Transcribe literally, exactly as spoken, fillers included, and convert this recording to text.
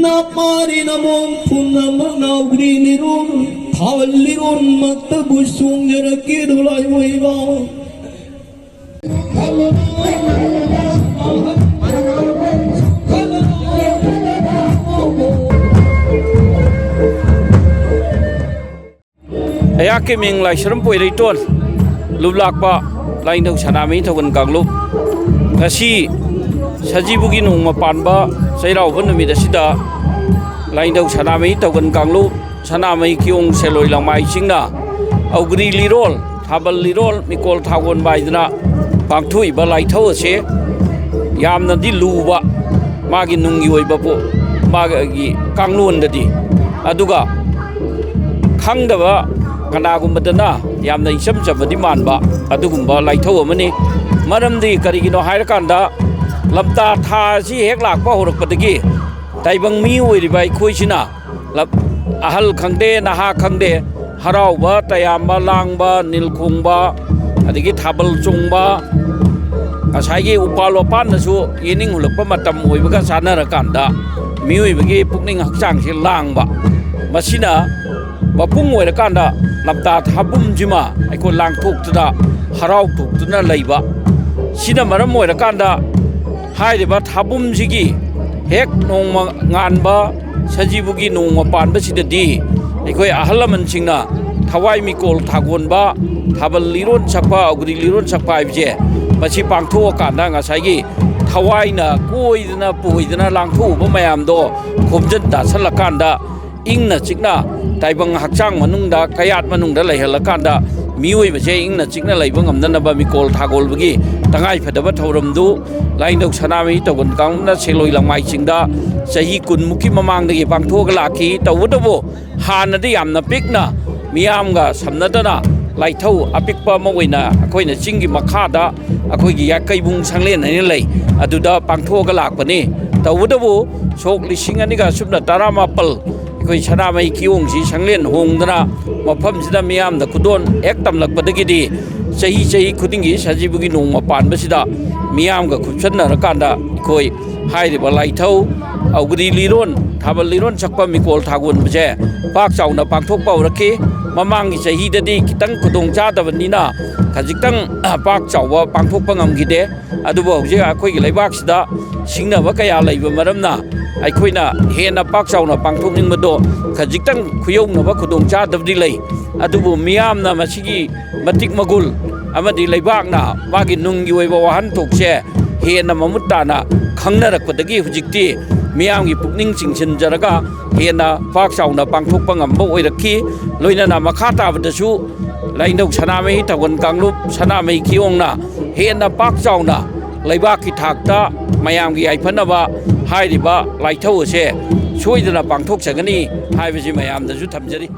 ꯅꯄꯥꯔꯤ ꯅꯃꯣꯡ ꯄꯨꯝꯅꯃꯛ ꯅꯥꯎꯒ꯭ꯔꯤ ꯂꯤꯔꯣꯟ, ꯊꯥꯕꯜ ꯂꯤꯔꯣꯟꯃꯛꯇꯕꯨ ꯆꯣꯡꯖꯔꯛꯀꯦꯗꯣ ꯂꯥꯏꯑꯣꯏꯕ꯫ ꯑꯩꯍꯥꯛꯀꯤ ꯃꯤꯡ ꯂꯥꯏꯁ꯭ꯔꯝ ꯄꯣꯏꯔꯩꯇꯣꯟ, ꯂꯨꯞꯂꯥꯛꯄ ꯂꯥꯏꯅꯤꯡꯊꯧ ꯁꯅꯥꯃꯍꯤ ꯊꯧꯒꯜ ꯀꯥꯡꯂꯨꯞ꯫ ꯉꯁꯤ ꯁꯖꯤꯕꯨꯒꯤ ꯅꯣꯡꯃ ꯄꯥꯟꯕ ꯆꯩꯔꯥꯎꯕ ꯅꯨꯃꯤꯠ ꯑꯁꯤꯗ ꯂꯥꯏꯅꯤꯡꯊꯧ ꯁꯅꯥꯃꯍꯤ ꯊꯧꯒꯜ ꯀꯥꯡꯂꯨꯞ, ꯁꯅꯥꯃꯍꯤ ꯀꯤꯌꯣꯡ ꯁꯦꯂꯣꯏ ꯂꯪꯃꯥꯏꯁꯤꯡꯅ ꯑꯧꯒ꯭ꯔꯤ ꯂꯤꯔꯣꯜ, ꯊꯥꯕꯜ ꯂꯤꯔꯣꯜ, ꯃꯤꯀꯣꯜ ꯊꯥꯒꯣꯟꯕ ꯍꯥꯏꯗꯅ ꯄꯥꯡꯊꯣꯛꯏꯕ ꯂꯥꯏꯊꯧ ꯑꯁꯦ ꯌꯥꯝꯅꯗꯤ ꯂꯨꯕ, ꯃꯥꯒꯤ ꯅꯨꯡꯒꯤ ꯑꯣꯏꯕ ꯄꯣ-, ꯃꯥꯒꯤ ꯀꯥꯡꯂꯣꯟꯗꯗꯤ, ꯑꯗꯨꯒ ꯈꯪꯗꯕ ꯀꯅꯥꯒꯨꯝꯕꯗꯅ ꯌꯥꯝꯅ ꯏꯆꯝ ꯆꯝꯕꯗꯤ ꯃꯥꯟꯕ ꯑꯗꯨꯒꯨꯝꯕ ꯂꯥꯏꯊꯧ ꯑꯃꯅꯤ꯫ ꯃꯔꯝꯗꯤ ꯀꯔꯤꯒꯤꯅꯣ ꯍꯥꯏꯔꯀꯥꯟꯗ, ꯂꯝꯇꯥ ꯊꯥ ꯑꯁꯤ ꯍꯦꯛ ꯂꯥꯛꯄ ꯍꯧꯔꯛꯄꯗꯒꯤ ꯇꯥꯏꯕꯪ ꯃꯤ ꯑꯣꯏꯔꯤꯕ ꯑꯩꯈꯣꯏꯁꯤꯅ ꯂꯞ-, ꯑꯍꯜ ꯈꯪꯗꯦ, ꯅꯍꯥ ꯈꯪꯗꯦ, ꯍꯔꯥꯎꯕ, ꯇꯌꯥꯝꯕ, ꯂꯥꯡꯕ, ꯅꯤꯜ ꯈꯣꯡꯕ, ꯑꯗꯒꯤ ꯊꯥꯕꯜ ꯆꯣꯡꯕ, ꯉꯁꯥꯏꯒꯤ ꯎꯄꯥꯜ ꯋꯥꯄꯥꯟꯗꯁꯨ ꯌꯦꯅꯤꯡ ꯍꯨꯜꯂꯛꯄ ꯃꯇꯝ ꯑꯣꯏꯕꯒ ꯆꯥꯟꯅꯔꯀꯥꯟꯗ ꯃꯤꯑꯣꯏꯕꯒꯤ ꯄꯨꯛꯅꯤꯡ ꯍꯛꯆꯥꯡꯁꯤ ꯂꯥꯡꯕ, ꯃꯁꯤꯅ ꯃꯄꯨꯡ ꯑꯣꯏꯔꯀꯥꯟꯗ ꯂꯝꯇꯥ ꯊꯥꯕꯨꯝꯁꯤꯃ ꯑꯩꯈꯣꯏ ꯂꯥꯡꯊꯣꯛꯇꯨꯅ ꯍꯔꯥꯎ ꯊꯣꯛꯇꯨꯅ ꯂꯩꯕ꯫ ꯁꯤꯅ ꯃꯔꯝ ꯑꯣꯏꯔꯀꯥꯟꯗ ꯍꯥꯏꯔꯤꯕ ꯊꯥꯕꯨꯝꯁꯤꯒꯤ ꯍꯦꯛ ꯅꯣꯡꯃ ꯉꯥꯟꯕ ꯁꯖꯤꯕꯨꯒꯤ ꯅꯣꯡꯃ ꯄꯥꯟꯕꯁꯤꯗꯗꯤ ꯑꯩꯈꯣꯏ ꯑꯍꯜ ꯂꯃꯟꯁꯤꯡꯅ ꯊꯋꯥꯏ ꯃꯤꯀꯣꯜ ꯊꯥꯒꯣꯟꯕ, ꯊꯥꯕꯜ ꯂꯤꯔꯣꯟ ꯁꯛꯄ, ꯑꯧꯒ꯭ꯔꯤ ꯂꯤꯔꯣꯟ ꯁꯛꯄ ꯍꯥꯏꯕꯁꯦ, ꯃꯁꯤ ꯄꯥꯡꯊꯣꯛꯑꯀꯥꯟꯗ ꯉꯁꯥꯏꯒꯤ ꯊꯋꯥꯏꯅ ꯀꯣꯏꯗꯅ ꯄꯨꯏꯗꯅ ꯂꯥꯡꯊꯣꯛꯎꯕ ꯃꯌꯥꯝꯗꯣ ꯈꯣꯝꯖꯤꯟ ꯇꯥꯁꯜꯂꯀꯥꯟꯗ ꯏꯪꯅ ꯆꯤꯛꯅ ꯇꯥꯏꯕꯪ ꯍꯛꯆꯥꯡ ꯃꯅꯨꯡꯗ, ꯀꯌꯥꯠ ꯃꯅꯨꯡꯗ ꯂꯩꯍꯜꯂꯀꯥꯟꯗ ꯃꯤꯑꯣꯏꯕꯁꯦ ꯏꯪꯅ ꯆꯤꯛꯅ ꯂꯩꯕ ꯉꯝꯅꯅꯕ ꯃꯤꯀꯣꯜ ꯊꯥꯒꯣꯜꯕꯒꯤ ꯇꯉꯥꯏꯐꯗꯕ ꯊꯧꯔꯝꯗꯨ ꯂꯥꯏꯅꯤꯡꯊꯧ ꯁꯅꯥꯃꯍꯤ ꯇꯧꯒꯟ ꯀꯥꯡꯂꯨꯞꯅ ꯁꯦꯂꯣꯏ ꯂꯪꯃꯥꯏꯁꯤꯡꯗ ꯆꯍꯤ ꯀꯨꯟꯃꯨꯛꯀꯤ ꯃꯃꯥꯡꯗꯒꯤ ꯄꯥꯡꯊꯣꯛꯑꯒ ꯂꯥꯛꯈꯤ꯫ ꯇꯧꯕꯇꯕꯨ ꯍꯥꯟꯅꯗꯤ ꯌꯥꯝꯅ ꯄꯤꯛꯅ ꯃꯤꯌꯥꯝꯒ ꯁꯝꯅꯗꯅ ꯂꯥꯏꯊꯧ ꯑꯄꯤꯛꯄ ꯑꯃ ꯑꯣꯏꯅ ꯑꯩꯈꯣꯏꯅ ꯆꯤꯡꯒꯤ ꯃꯈꯥꯗ ꯑꯩꯈꯣꯏꯒꯤ ꯌꯥꯀꯩꯕꯨꯡ ꯁꯪꯂꯦꯟ ꯍꯥꯏꯅ ꯂꯩ, ꯑꯗꯨꯗ ꯄꯥꯡꯊꯣꯛꯑꯒ ꯂꯥꯛꯄꯅꯤ꯫ ꯇꯧꯕꯇꯕꯨ ꯁꯣꯛ ꯂꯤꯁꯤꯡ ꯑꯅꯤꯒ ꯁꯨꯞꯅ ꯇꯔꯥꯃꯥꯄꯜ ꯑꯩꯈꯣꯏ ꯁꯅꯥꯃꯍꯤ ꯀꯤꯌꯣꯡꯁꯤ ꯁꯪꯂꯦꯟ ꯍꯣꯡꯗꯅ ꯃꯐꯝꯁꯤꯗ ꯃꯤꯌꯥꯝꯗ ꯈꯨꯗꯣꯜ ꯍꯦꯛ ꯇꯝꯂꯛꯄꯗꯒꯤꯗꯤ ꯆꯍꯤ ꯆꯍꯤ ꯈꯨꯗꯤꯡꯒꯤ ꯁꯖꯤꯕꯨꯒꯤ ꯅꯣꯡꯃ ꯄꯥꯟꯕꯁꯤꯗ ꯃꯤꯌꯥꯝꯒ ꯈꯨꯠꯁꯟꯅꯔꯀꯥꯟꯗ ꯑꯩꯈꯣꯏ ꯍꯥꯏꯔꯤꯕ ꯂꯥꯏꯊꯧ, ꯑꯧꯒ꯭ꯔꯤ ꯂꯤꯔꯣꯟ, ꯊꯥꯕꯜ ꯂꯤꯔꯣꯟ ꯆꯠꯄ, ꯃꯤꯀꯣꯜ ꯊꯥꯒꯣꯟꯕꯁꯦ ꯄꯥꯛ ꯆꯥꯎꯅ ꯄꯥꯡꯊꯣꯛꯄ ꯍꯧꯔꯛꯈꯤ꯫ ꯃꯃꯥꯡꯒꯤ ꯆꯍꯤꯗꯗꯤ ꯈꯤꯇꯪ ꯈꯨꯗꯣꯡ ꯆꯥꯗꯕꯅꯤꯅ ꯈꯖꯤꯛꯇꯪ ꯄꯥꯛ ꯆꯥꯎꯕ ꯄꯥꯡꯊꯣꯛꯄ ꯉꯝꯈꯤꯗꯦ꯫ ꯑꯗꯨꯕꯨ ꯍꯧꯖꯤꯛ ꯑꯩꯈꯣꯏꯒꯤ ꯂꯩꯕꯥꯛꯁꯤꯗ ꯁꯤꯡꯅꯕ ꯀꯌꯥ ꯂꯩꯕ ꯃꯔꯝꯅ ꯑꯩꯈꯣꯏꯅ ꯍꯦꯟꯅ ꯄꯥꯛ ꯆꯥꯎꯅ ꯄꯥꯡꯊꯣꯛꯅꯤꯡꯕꯗꯣ ꯈꯖꯤꯛꯇꯪ ꯈꯨꯌꯧꯅꯕ ꯈꯨꯗꯣꯡ ꯆꯥꯗꯕꯗꯤ ꯂꯩ꯫ ꯑꯗꯨꯕꯨ ꯃꯤꯌꯥꯝꯅ ꯃꯁꯤꯒꯤ ꯃꯇꯤꯛ ꯃꯒꯨꯜ ꯑꯃꯗꯤ ꯂꯩꯕꯥꯛꯅ ꯃꯥꯒꯤ ꯅꯨꯡꯒꯤ ꯑꯣꯏꯕ ꯋꯥꯍꯟꯊꯣꯛꯁꯦ ꯍꯦꯟꯅ ꯃꯃꯨꯠ ꯇꯥꯅ ꯈꯪꯅꯔꯛꯄꯗꯒꯤ ꯍꯧꯖꯤꯛꯇꯤ ꯃꯤꯌꯥꯝꯒꯤ ꯄꯨꯛꯅꯤꯡ ꯆꯤꯡꯁꯤꯟꯖꯔꯒ ꯍꯦꯟꯅ ꯄꯥꯛ ꯆꯥꯎꯅ ꯄꯥꯡꯊꯣꯛꯄ ꯉꯝꯕ ꯑꯣꯏꯔꯛꯈꯤ꯫ ꯂꯣꯏꯅꯅ ꯃꯈꯥ ꯇꯥꯕꯗꯁꯨ ꯂꯥꯏꯅꯤꯡꯊꯧ ꯁꯅꯥꯃꯍꯤ ꯊꯧꯒꯜ ꯀꯥꯡꯂꯨꯞ ꯁꯅꯥꯃꯍꯤ ꯀꯤꯌꯣꯡꯅ ꯍꯦꯟꯅ ꯄꯥꯛ ꯆꯥꯎꯅ ꯂꯩꯕꯥꯛꯀꯤ ꯊꯥꯛꯇ ꯃꯌꯥꯝꯒꯤ ꯌꯥꯏꯐꯅꯕ ꯍꯥꯏꯔꯤꯕ ꯂꯥꯏꯊꯧ ꯑꯁꯦ ꯁꯣꯏꯗꯅ ꯄꯥꯡꯊꯣꯛꯆꯒꯅꯤ ꯍꯥꯏꯕꯁꯤ ꯃꯌꯥꯝꯗꯁꯨ ꯊꯝꯖꯔꯤ꯫